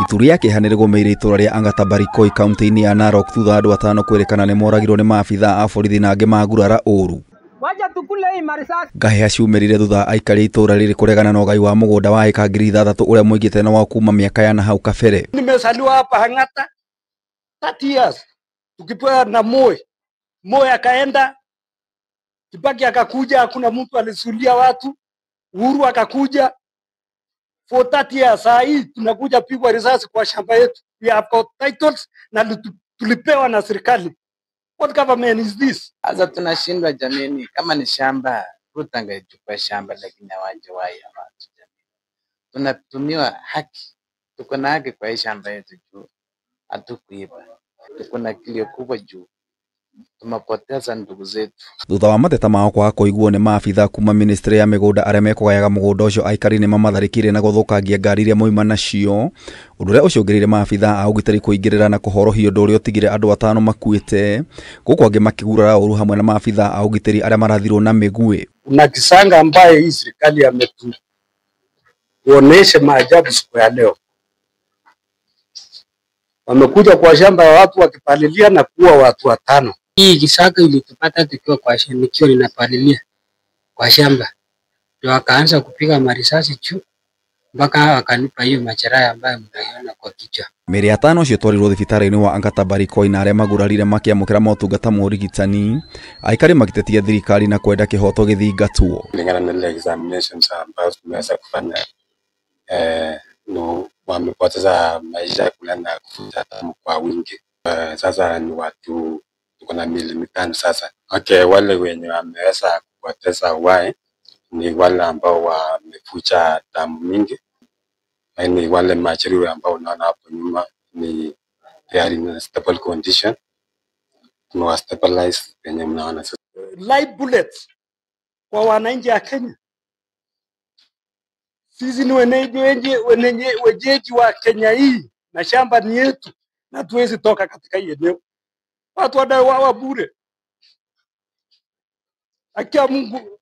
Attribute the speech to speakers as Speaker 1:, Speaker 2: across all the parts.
Speaker 1: Itu rĩa kĩeha nĩrĩgũmĩire itũra rĩa Angata Barikoi kaunti-inĩ ya Narok thutha andũ atano kwĩrĩkana nĩmoragirwo nĩ maabitha a borithi na angĩ magurara ũru. Ngahĩha ciumĩrire thutha aikari itũra rĩrĩ kũregana na ũgai wa mũgũnda wa ĩka 6,000 ũrĩa mũingĩte na wao kuma miaka ya nahau kabere.
Speaker 2: Nimezaliwa hapa Angata 30 years tukipewa na Moi. Moi akaenda, Kibaki akakuja, hakuna mtu alisulia watu. Uhuru akakuja. For 30 years saa hii tunakuja pigwa risasi kwa shamba yetu. We have got titles na tulipewa na serikali. What government is this?
Speaker 3: Sasa tunashindwa jameni, kama ni shamba Ruto angechukua shamba, lakini hawajawahi watu jameni. Tunatumiwa haki, tuko na haki kwa hii shamba yetu juu hatukuiba. Tuko na kilio kubwa juu tumepoteza ndugu zetu.
Speaker 1: Thutha wa mateta mao kwaga kũiguo nĩ maabitha kuma ministry ya mĩgũnda arĩa mekũgayaga mũgũnda ũcio aikari nĩ mamatharĩkĩire na gũthũkangia ngari iria moima nacio, ũndũ ũrĩa ũcũngĩrĩirie maabitha a ũgitĩri kũingĩrĩra na kũhorohia ũndũ ũrĩa ũtigire andũ atano makuĩte gũkũ angĩ makĩgurara ũru hamwe na maabitha a ũgitĩri arĩa marathirwo na mĩguĩ.
Speaker 2: Kuna kisanga ambaye hii serikali ametuonesha maajabu siku ya leo. Wamekuja kwa shamba ya watu wakipalilia na kuua watu watano.
Speaker 4: Hii kisaka ilitupata tukiwa kwa shamba, nikiwa ninapalilia kwa shamba. Ndio wakaanza kupiga marisasi juu mpaka wakanipa hiyo majeraha ambayo mnaiona kwa kichwa.
Speaker 1: Mĩĩrĩ atano ũcio ĩtwarirwo thibitarĩ-inĩ wa Angata Barikoi na arĩa magurarire makĩamũkĩra motungata ma ũrigitani, aikari magĩtetia thirikari na kwenda kĩhoto gĩthingatwo.
Speaker 5: Kulingana na ile examinations ambazo tumeweza kufanya, wamepoteza maisha kulingana na kuvuja damu kwa wingi. Sasa ni watu tuko na miili mitano sasa. Okay, wale wenye wameweza kupoteza uhai ni wale ambao wamevuja damu mingi, ni wale majeruhi ambao unaona hapo nyuma ni they are in a stable condition. Tumewa stabilize wenye mnaona sasa.
Speaker 2: Live bullets kwa wananchi wa Kenya. Sisi ni wenyeji wa Kenya hii na shamba ni yetu na tuwezi toka katika hii eneo. Watu wanauawa bure.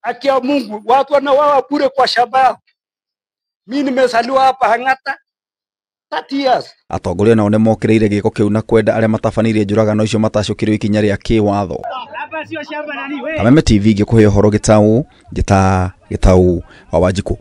Speaker 2: Akia Mungu, watu wanauawa bure kwa shamba yao. Mimi nimezaliwa hapa Angata 30 years.
Speaker 1: Atongoria nao nĩmokĩrĩire gĩko kĩu na kwenda arĩa matabanirie njũragano icio matacũkĩrio ikinya rĩa kĩwatho. Kameme TV ngĩkũhe ũhoro gĩtaũ njĩta gĩtaũ wa Wanjikũ.